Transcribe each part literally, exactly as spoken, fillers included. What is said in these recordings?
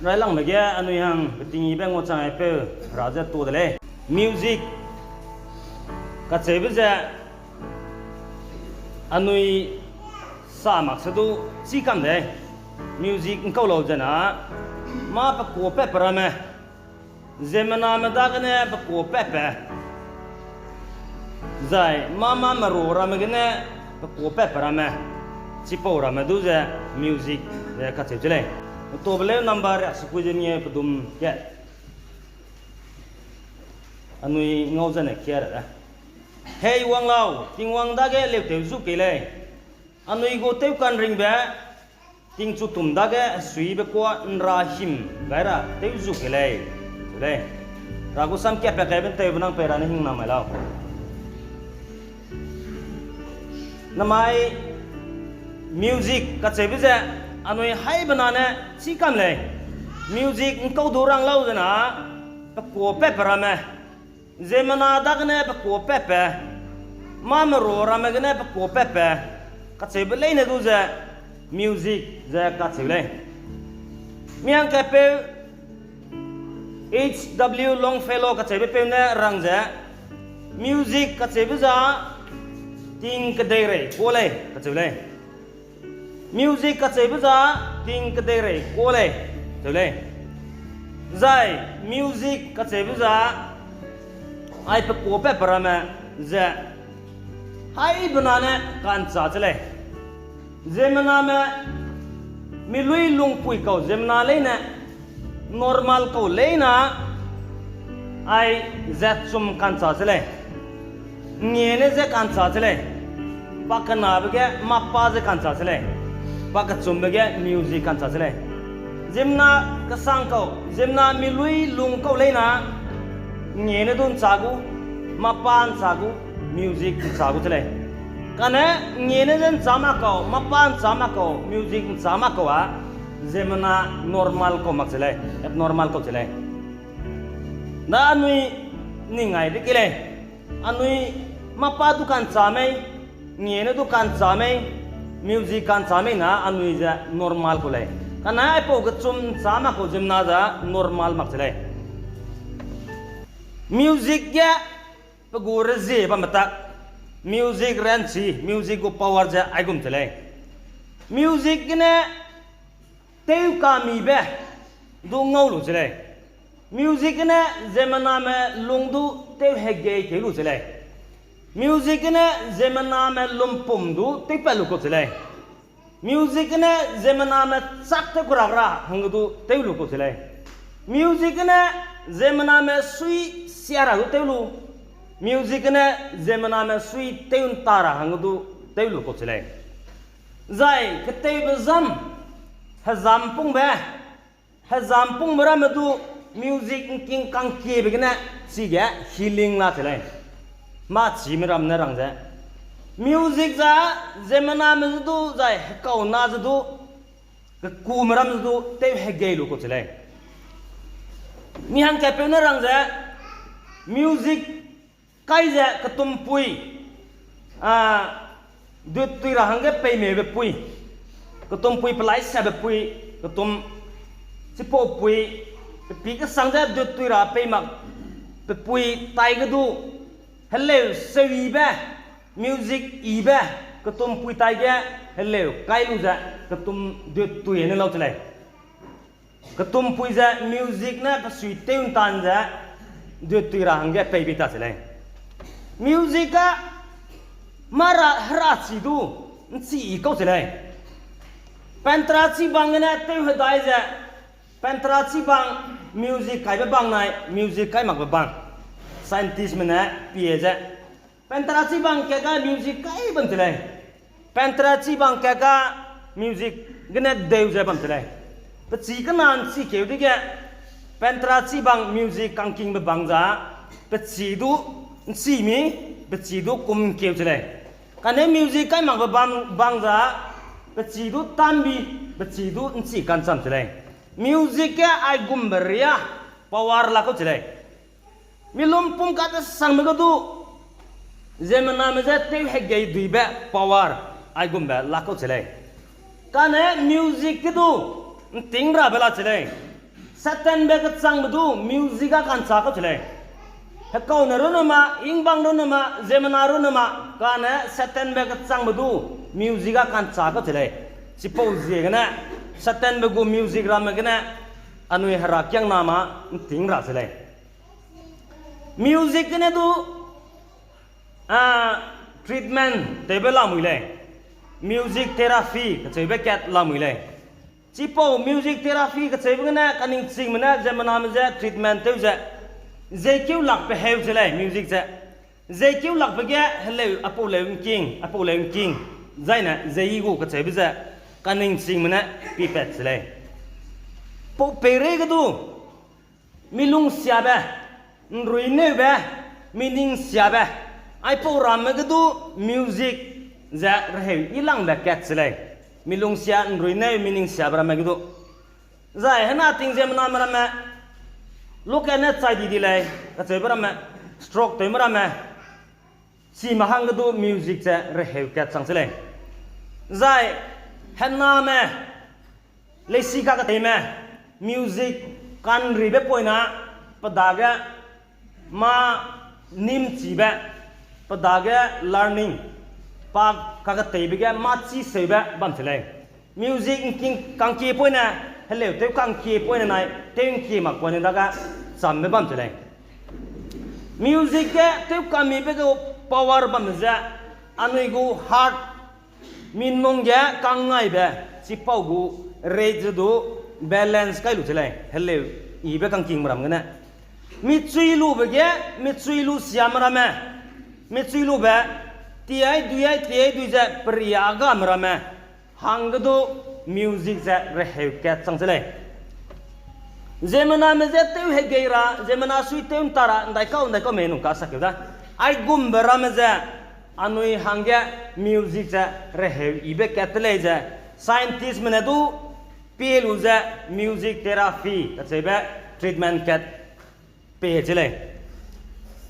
Railangbe ge anui hang betingibe nguachang aipeu ra ze tu de lei. Music kacheube ze anui sa mak se du chî kam de. Music ’ngkau lau zena, mâ pe kuâ patpe ramme, ziemmename dagene pe kuâ patpe, zai mâ mâ merua ramme gene pe kuâ patpe ramme, chipau ramme du ze music ze kacheu de lei. Tobeleu number riak sekui ze mie pedum ge anui ngau zene kia ra da. Hei wang lau, Tingwang dage leutew zu kei lei. Anui gu tewka'nringbe, tingchutum dage hesuibe kuâ ’nra him gai ra tew zu kei lei, lei. Hera gu sam kapat kaibe ’nteube nang pei ra ne hing na mai lau. Namai music kacheube ze anui haibena ne chî kam lei. Music ’ngkau du rang lau zena, pe kuâ patpe ramme, ziemmena dagene pe kuâ patpe, mâ merua ramme gene pe kuâ patpe, kacheube leine du ze music ze kacheu lei. Mihangkatpeu H W Longfellow kacheube peu ne rang ze, music kacheube za ting kedeirei kuâ lei, kacheu lei. Music kacheube za ting kedeirei kuâ lei, cheu lei. Zai music kacheube za, ai pe kuâ patpe ramme ze haibena ne ka'nchâ che lei. Ziemmename mi luilungpui kau ziemmena leine, normal kau leina, ai zat chum ka'nchâ che lei. Ngiene je ka'nchâ che lei. Pakenabe ge mâ pa je ka'nchâ che lei. Pakechumbe ge music ka'nchâ che lei. Ziemmena kesang kau, ziemmena mi luilung kau leina, ngiene du ’nchâ gu, mâ pa ’nchâ gu, music ’nchâ gu che lei. Kane ngiene je ’nchâ mak kau, mâ pa ’nchâ mak kau, music ’nchâ mak kau a, ziemmena normal kau mak che lei, abnormal kau che lei. Na anui ning aibe ke lei. Anui mâ pa du ka'nchâ mei, ngiene du ka'nchâ mei, music ka'nchâ mei na anui ze normal kau lei. Kane aipau kechum ’nchâ mak kau ziemmena ze normal mak che lei. Music ge pe gu rezie bambe tak, music ranchi, music gu power ze aigum che lei. Music gene tewkamibe du ngau lu che lei. Music gene ziemmename lung du tew hegei keu lu che lei. Music gene ziemmename lumpum du tewpat lu kau che lei. Music gene ziemmename chak tew kerak ra hangge du tew lu kau che lei. Music gene ziemmename sui sia ra du tew lu. Music gene ziemmename sui tew ’nta ra hangge du tew lu kau che lei. Zai ketewbe zam, hezam pungbe, hezam pungbe ramme du music ’ngking kangkiebe gene chige healing la che lei. Mâ chime ram ne rang ze, music za ziemmename ze du zai hekauna ze du, kekume ram ze du tew hegei lu kau che lei. Mihangkatpeu ne rang ze, music kai ze ketumpui, a, duttui ra hangge peimeube pui, ketumpui pelai sabe pui, ketum chipaupui, pepi kesang ze duttui ra pei mak pe pui taige du, heleu sewibe, music yibe, ketumpui taige heleu kai lu ze ketum duttui ne lau che lei. Ketumpui ze music ne pe sui tew ’ntan ze duttui ra hangge pei bei ta che lei. Music a mâ ra herachi du ’nchi i kau che lei. Pentra chibang gene tew hedai ze, pentra chibang music kaibe bang nai music kai makbe bang, scientistme ne pie ze, pentra chibang kat ga music kai bam che lei. Pentra chibang kat ga music gene deu ze bam che lei. Pechî kena ’nchi keu dege, pentra chibang music kangkingbe bang za, pechî du ’nchi mi, pechî du kum keu che lei. Kane music kai makbe bang, bang za, pechî du tambi, pechî du ’nchi ka'ncham che lei. Music ge aigumbe ria power la kau che lei. Mi lumpum katesangme ge du, ziemmename je tew hegei duibe power aigumbe la kau che lei. Kane music ge du ’nting rabe la che lei. Satanbe kechangbe du music a ka'nchâ kau che lei. Hekaune runne ma, hingbang runne ma, ziemmena runne ma, kane Satanbe kechangbe du music a ka'nchâ kau che lei. Chipau ziegene, Satanbe gu music ramme gene, anui herakiangna ma ’nting ra che lei. Music gene du, a, treatment tewbe lamui lei. Music therapy kacheube kat lamui lei. Chipau music therapy kacheube gene kaningchingme ne ziemmename je treatment tew ze, zeikeu lakbe heu che lei music ze. Zeikeu lakbe ge heleu, apau leu ’ngking, apau leu ’ngking, zaine zei gu kacheube ze kaningchingme ne pipat che lei. Pau peirei ge du, mi lungsiabe, ’nruineube, mi ningsiabe, aipau ramme ge du music ze reheu yilangbe kat che lei. Mi lungsia, ’nruineu, mi ningsiabe ramme ge du. Zai hena ting ziemmename ramme, lukat ne chai di di lei, kacheube ramme, stroke tewme ramme, chime hangge du music ze reheu kat chang che lei. Zai hename, leisi kaketeime, music ka'nribe poina, pe dage mâ nîmchibe, pe dage learning, pa kaketeibe ge mâ chiseube bam che lei. Music ’ngking kangkie poine, heleu tew kangkie poine nai, tew ’ngkie mak poine dage chambe bam che lei. Music ge tew kamibe gu power bambe ze, anui gu heart, mi nung ge kangngaibe, chipau gu rate ze du balance kai lu che lei, heleu yibe kangkingme ram gene. Michui lube ge, michui lu siame ramme, michui lube, tiai duiai, tiai dui ze peria game ramme, hangge du music ze reheu kat chang che lei. Ziemmename je tew hegei ra, ziemmena sui tew ’nta ra, ’ndaikau, ’ndaikau mei nung kasak keu da. Aigumbe ramme ze, anui hangge music ze reheu yibe kat te lei ze, scientistme ne du pie lu ze music therapy kacheube treatment kat pei che lei.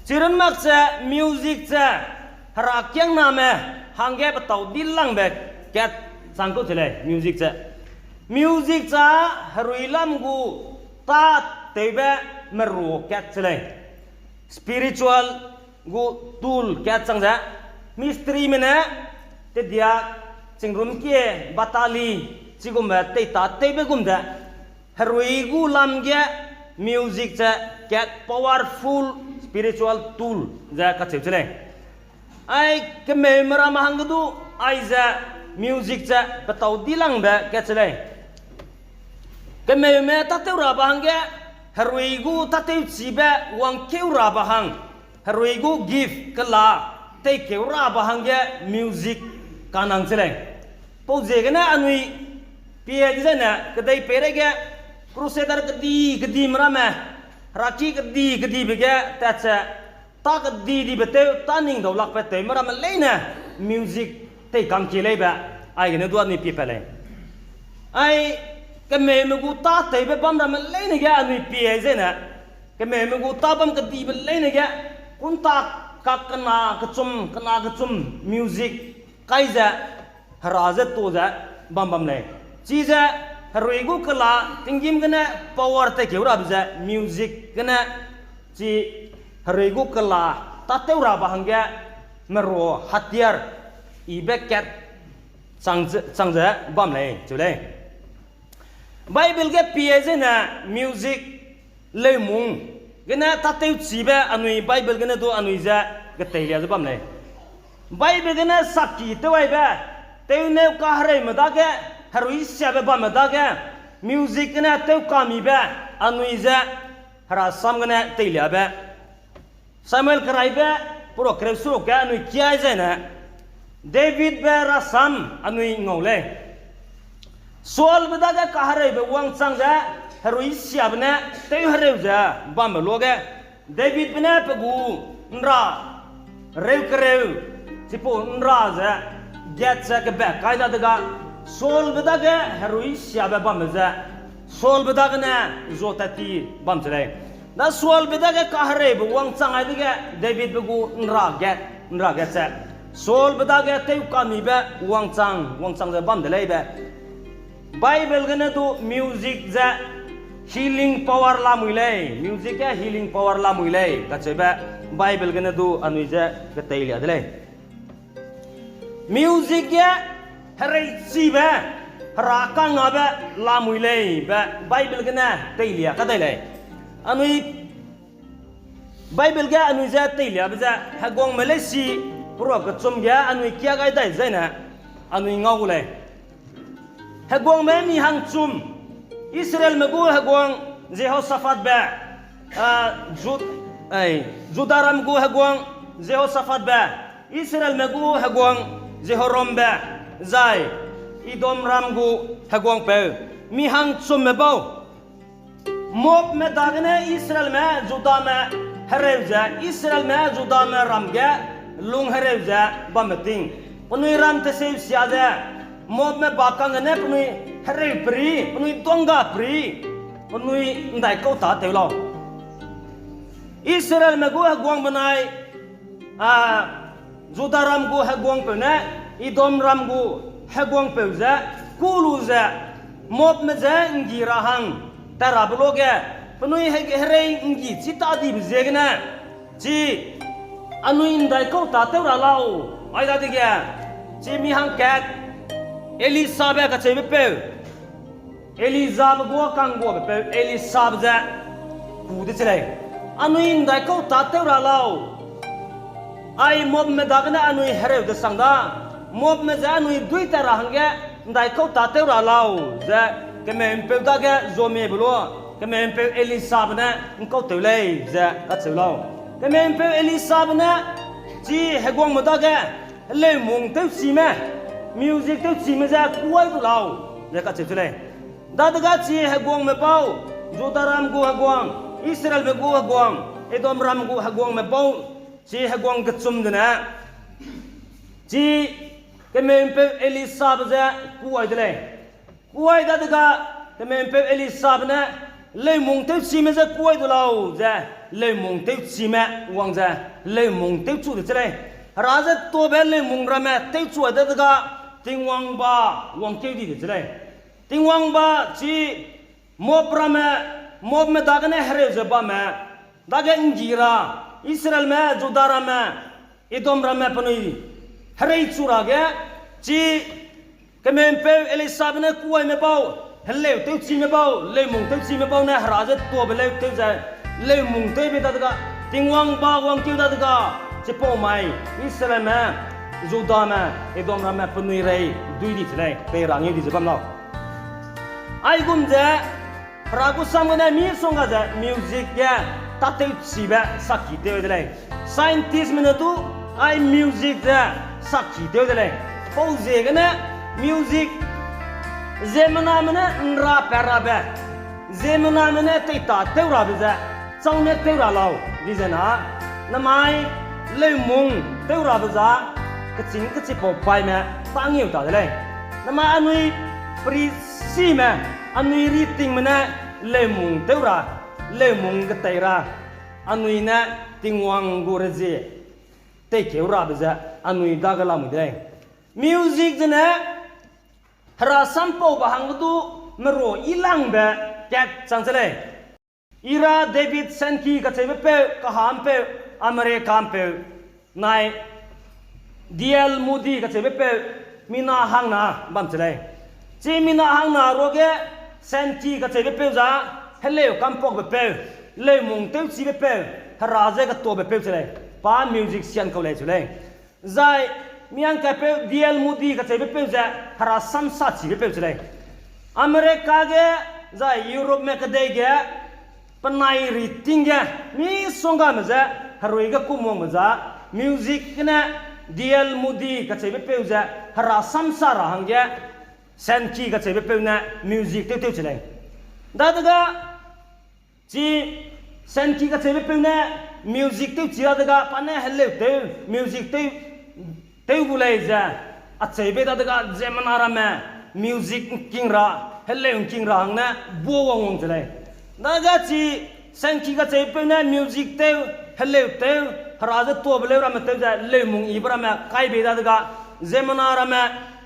Chirun mak ze music ze herakiangname hangge petau dilangbe kat chang kau che lei music ze. Music ze herui lam gu tâtewbe merua kat che lei. Spiritual gu tool kat chang ze, mistrime ne, tedia, chingrum kie, batali, chigumbe teitâtewbe gum ze, herui gu lam ge music ze kat powerful spiritual tool ze kacheu che lei. Ai kemeume ramme hangge du, aize music ze petau dilangbe kat che lei. Kemeume tâtew rabe hangge, herui gu tâtewchibe wangkeu rabe hang, herui gu gift kela teikeu rabe hangge music kanang che lei. Pau ziegene anui pie dizai ne kedei peireige crusader kedi kedime ramme, heraki kedi kedibe ge tat ze, tâ kedidibe tew, tâ ning dau lakbe tewme ramme leine music tei kangkie leibe, aigene du anui pie pat lei. Ai kemeume gu tâtewbe bam ramme leine ge anui pie zene, kemeume gu tâ bam kedibe leine ge, kunta kak kena kechum, kena kechum music kai ze, hera ze tu ze bam bam lei. Chize herui gu kela tinggîm gene power teikeu rabe ze music gene chi herui gu kela tâtew rabe hangge merua hatiar yibe kat chang ze, chang ze bam lei, cheu lei. Bible ge pie zene music leumung gene tâtewchibe anui Bible gene du anui ze geteilia ze bam lei. Bible gene sakki tewaibe, tewneu kahereume dage, herui siabe bamme dage, music gene tewkamibe, anui ze herasam gene teiliabe. Samuel keraibe, pura kereu seruk ge anui kiai zene, Davidbe rasam anui ngau lei. Saulbe dage kahereube wangchang ze, herui siabe ne tewhereu ze bamme luage, Davidbe ne pe gu ’nra reukereu, chipau ’nra ze gat ze kebe kai dadege, Saulbe dage herui siabe bamme ze, Saulbe dagene zuatat ti bam che lei. Da Saulbe dage kahereube wangchang ai dege Davidbe gu ’nra gat, ’nra gat ze, Saulbe dage tewkamibe wangchang, wangchang ze bam de leibe. Bible gene du music ze Healing power lamui lei, music ge healing power lamui lei kacheube Bible gene du anui je keteilia de lei. Music ge hereichibe, Hera kangabe lamui lei be Bible gene teilia kadai lei. Anui Bible ge anui je teiliabe ze Heguangme Leisi, perua kechum ge anui kia gai dai zaine anui ngau gu lei. Heguangme mi hangchum, Israelme gu heguang Jehoshaphatbe, a, Ju-, ai, Judaram gu heguang Jehoshaphatbe, Israelme gu heguang Jehorambe, zai Edomram gu heguangpeu, mi hangchumme bau. Moabme dagene Israelme Judame hereu ze, Israelme Judame ram ge lung hereu ze bamme ting, penui ram teseu sia ze, Moabme ba kang gene penui hereu peri, penui duangga peri, penui ’ndaikau tâtew lau. Israelme gu heguang benai, a, Judaram gu heguangpeu ne Edomram gu heguangpeu ze kû lu ze, Moabme je ’nggi ra hang tat rabe luage, penui he-, herei ’nggi chi tâdibe ziegene, chi anui ’ndaikau tâtew ra lau, ai dadege, chi mi hangkat, Elisabe kacheubepeu, Elijabe gu kangguabepeu Elisabe ze ku de che lei. Anui ’ndaikau tâtew ra lau. Ai Moabme dagene anui hereu desang da, Moabme ze anui duî tat ra hangge ’ndaikau tâtew ra lau, ze kemeu'mpeu dage zuamiebe lu, kemeu'mpeu Elisabe ne ’ngkautew lei ze kacheu lau. Kemeu'mpeu Elisabe ne chi heguangme dage heleumung tewchime, music tewchime je kuai du lau, ze kacheu che lei. Dadege chi heguangme bau, Judaram gu heguang, Israelme gu heguang, Edomram gu heguangme bau, chi heguang kechum zene, chi kemeu'mpeu Elisabe je kuai de lei. Kuai dadege, kemeu'mpeu Elisabe ne, leumung tewchime je kuai du lau, ze, leumung tewchime wang ze, leumung tewchu de che lei. Hera je tuabe leumung ramme tewchu dadege, Tingwang ba wangkeu di de che lei. Tingwang ba chi Moab ramme, Moabme dagene hereu ze bamme, dage ’nggi ra, Israelme, Judaramme, Edomramme penui hereichu ra ge, chi kemeu'mpeu Elisabe ne kuaime bau, heleu tewchime bau, leumung tewchime bau ne Hera je tuabe leu tew ze, leumung tewbe dadege, Tingwang ba wangkeu dadege, chipau mai, Israelme, Judame, Edomramme penui rei duî di che lei, pei ra ngeu di ze bam lau. Aigum ze, Hera gu sam gene misongga ze music ge tâtewchibe sakki tew de lei. Scientistme ne du ai music ze sakki tew de lei. Pauziegene music ziemmename ne ’nra pat rabe, ziemmename ne teitâtew rabe ze, chang ne tew ra lau, di zena, namai leumung tew rabe za, kechîng kechipau paîme tângeu ta de lei. Namai anui perisime, anui ritingme ne leumung tew ra, leumung ketei ra, anui ne Tingwang gu rezie teikeu rabe ze, anui dage lamui de lei. Music zene Hera sampaube hangge du merua yilangbe kat chang che lei. Ira David Sankey kacheubepeu, kahâ'mpeu, Americampeu, nai D L Moody kacheubepeu, mina hangna bam che lei. Chi mina hangna ruage Sankey kacheubepeu za, heleu kampakbepeu, leumung tewchibepeu, Hera je ketuabepeu che lei. Pa musician kau lei che lei. Zai miangkatpeu D L Moody kacheubepeu ze Hera sam sachibepeu che lei. America ge, zai Europeme kedei ge, penai riting ge, misonggame ze, herui ge kumwangbe za, music gene D L Moody kacheubepeu ze Hera sam sa ra hangge, Sankey kacheubepeu ne music tewtew che lei. Dadege, chi Sankey kacheubepeu ne music tewchi dadege pa ne heleu tew, music tew, tew gu lei ze, acheube dadege ziemmena ramme music ’ngking ra, heleu ’ngking ra hangne bua wangwang che lei. Dadege chi Sankey kacheubepeu ne music tew, heleu tew, Hera je tuabe leu ramme tew ze leumung yibe ramme kaibe dadege, ziemmena ramme,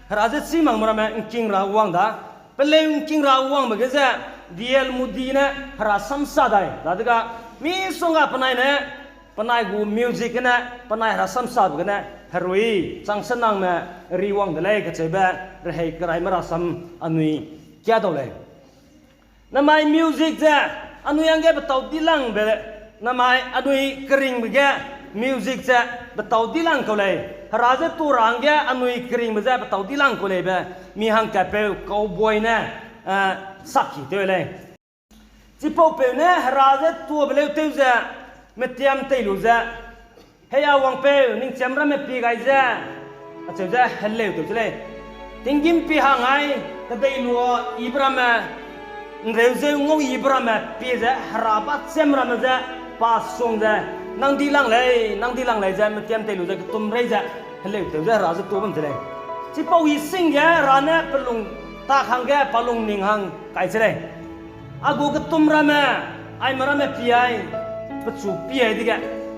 Hera je chî makme ramme ’ngking ra wang da. Peleu ’ngking ra wangbe ge ze, D L Moody ne herasam sa dai dadege, misongga penai ne, penai gu music gene, penai herasam sabe gene, herui changsenangme riwang de lei kacheube, rehei keraime rasam anui kia dau lei. Namai music ze, anui hangge petau dilangbe, namai anui keringbe ge music ze petau dilang kau lei. Hera ze tu ra hangge anui keringbe ze petau dilang kau leibe, mi hangkatpeu cowboy ne, eh, sakhi tew lei. Chipaupeu ne hera ze tuabe leu tew ze, metiam tei lu ze, Hei a wangpeu, ningchiam ramme pie gai ze, acheu ze heleu tew che lei. Tinggîm pie hang ai, kedei lua yibe ramme, nreu zeu ngau yibe ramme pie ze, hera ba chiam ramme ze, pa suang ze, nang di lang lei, nang di lang lei ze, metiam tei lu ze, ketum rei ze, heleu tew ze, hera ze tua bam che lei. Chipau i sing ge, hera ne pelung tak hangge, pa lungning hang kai che lei. A gu ketum ramme, aime ramme pie ai, pechu pie ai dege,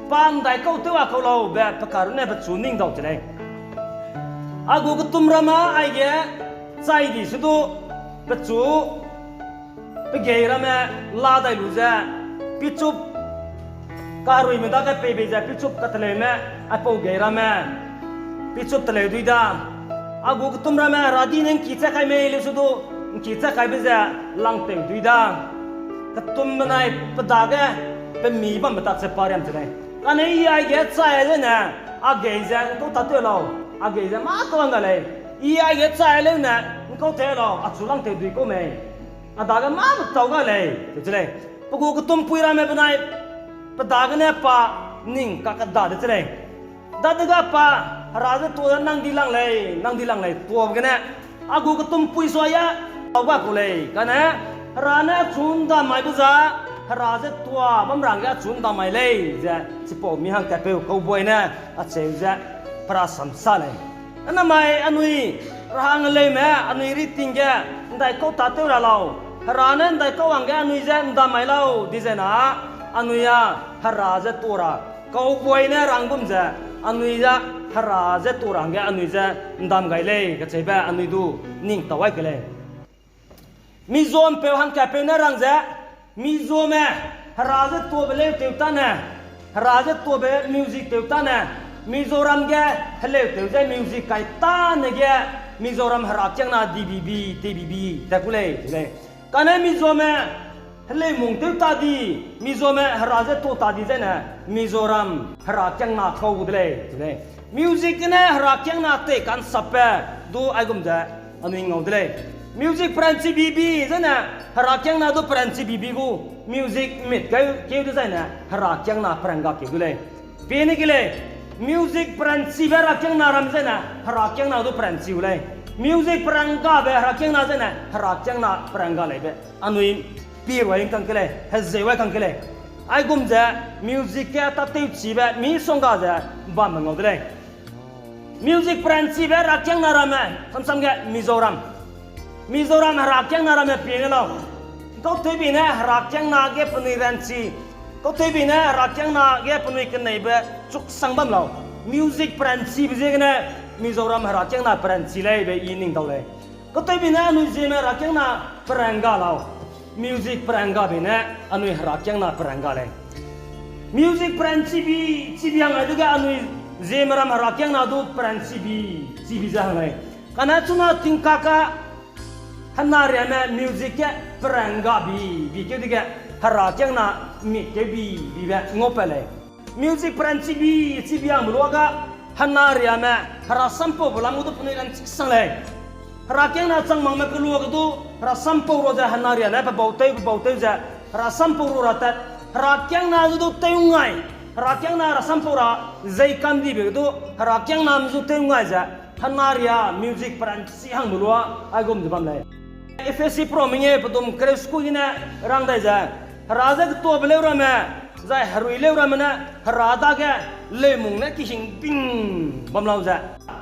pa ndaikau tew a kau lau be pe karune pechu ning dau che lei. A gu ketum ramme aige chai di se du, pechu, pe gei ramme la dai lu ze, pichup, karuime dage pei bei ze pichup kateleume, aipau gei ramme, pichup teleu dui da. A gu ketum ramme hera di ne ngki che kai mei leu se du, ngki che kaibe ze langtew dui da. Ketum benai pe dage, pe mi bambe tak ze pa riam che lei. Kane i aige chai zene, a gei ze ngkau tatew lau, a gei ze mâ tau ga lei. I aige chai leune, ngkau tew lau, achu langtew dui kau mei. A dage mâ betau ga lei, teu che lei. Pe gu ketumpui ramme benai, pe dagene pa ning kakeda de che lei. Dadege pa, hera ze tua nang di lang lei, nang di lang lei, tuabe gene, a gu ketumpui sua ya, tau ga kau lei, kane, hera ne achu ndamaibe za, hera ze tua bam ra hangge achu ndamai lei, ze, chipau mi hangkatpeu cowboy ne, acheu ze, pe rasam sa lei. Namai anui, rahang heleume, anui riting ge, ndaikau tatew ra lau. Hera ne ndaikau hangge anui je ndamai lau, di zena, anui a, hera ze tua ra, cowboy ne rang gum ze, anui a, hera ze tua ra hangge anui je ndam gai lei, kacheube anui du, ning tau ai ke lei. Mizorampeu hangkatpeu ne rang ze, Mizome, hera ze tuabe leu tew tane, hera ze tuabe music tew tane, Mizoram ge heleu tew ze music kai tane ge, Mizoram herakiangna dibibi, tebibi, tat ku lei, lei. Kane Mizome, heleu mung tew ta di, Mizome hera ze tua ta di zene, Mizoram herakiangna kau gu de lei, lei. Music gene herakiangna tei kansappe, du aigum ze, anui ngau de lei. Music peranchibibi zene, herakiangna du peranchibibi gu, music mit keu, keu dezaine, herakiangna perangga keu du lei. Pie ne ke lei, music peranchibe herakiangna ram zene, herakiangna du peranchi gu lei. Music peranggabe herakiangna zene, herakiangna perangga leibe. Anui pie ruai kang ke lei, hezeu ai kang ke lei. Aigum ze, music ge tâtewchibe, misongga ze, bambe ngau de lei. Music peranchibe herakiangna ramme, samsam ge Mizoram. Mizoram herakiangna ramme pie ne lau. Kautewbi ne herakiangna ge penui ranchi. Kautewbi ne herakiangna ge penui keneibe chuksang bam lau. Music peranchibe ziegene Mizoram herakiangna peranchi lei be i ning dau lei. Kautewbi ne anui Zeme herakiangna perangga lau. Music peranggabe ne anui herakiangna perangga lei. Music peranchibi, chibi hang ai dege anui Zemeram herakiangna du peranchibi, chibi ze hang lei. Kane chuna tingkaka henariame music ge peranggabi, bi keu dege herakiangna mi keu bi, bibe ngaupat lei. Music peranchibi, chibi hangbe luage, henariame, herasampaube lam gu du penui ranchi sang lei. Herakiangna changmangme keluage du, herasampau ra ze henariame, pe bau tew, pe bau tew ze, herasampau ra ra tat, herakiangna zu du tew ngai, herakiangna herasampau ra, zei kandibe du, herakiangname zu tew ngai ze, henaria music peranchi hangbe lua, aigum ze bam lei. Ephesi pera mengeu pedum kereu sekui gene rang dai ze, hera ze ketuabe leu ramme, zai herui leu ramme ne, hera dage leumung ne kehingbing bam lau ze,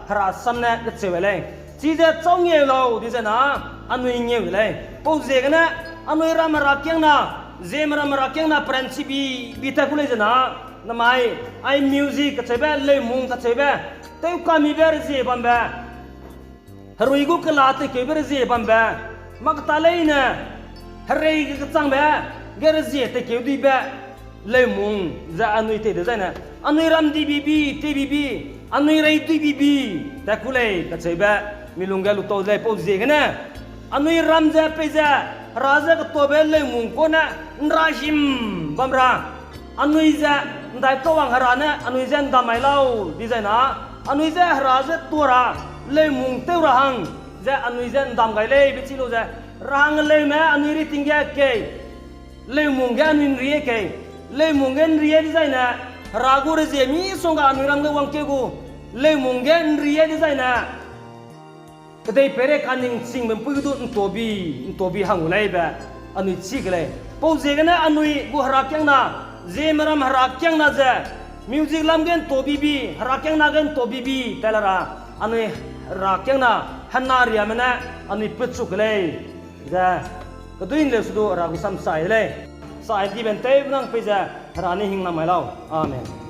herasam ne kecheu lei. Chize châu ngeu lau di zena, anui ngeu de lei. Pau ziegene, anui ram herakiangna, Zemeram herakiangna peranchibi, bi tat ku lei zena, namai, ai music kacheube, leumung kacheube, tewkamibe rezie bambe, herui gu kela teikeube rezie bambe, mak ta leine, herei ge kechangbe, ge rezie tekeu duibe, leumung ze anui tei dezaine, anui ram di bibi, tei bibi, anui rei dui bibi, tat ku lei kacheube, mi lung ge lutau de lei pau ziegene, anui ram ze peize, Hera ze ketabe leumung kune, nrahim bam ra. Anui ze, ndaikau wang Hera ne, anui ze ndam mai lau, dizaina, anui ze Hera ze tua ra, leumung tew ra hang, ze anui ze ndam gai lei, bechi lu ze, rahang leume anui ri ting ge kei, leumung ge anui nrie kei, leumung ge nrie dezaine, Hera gu rezie misongga anui ram ge wangkeu gu, leumung ge nrie dezaine, kedeipeirei kaningchingbe mpui ge du ntobi, ntobi hang gu leibe, anui chî ke lei. Pau ziegene anui gu herakiangna, Zeme ram herakiangna ze, music lam ge ntobibi, herakiangna ge ntobibi, tat la ra, anui herakiangna, hena riame ne, anui pechu ke lei, ze, kedui nleu su du Hera gu sam sai de lei. Sai dibe ntew benang peize, Hera ne hing na mai lau. Amen.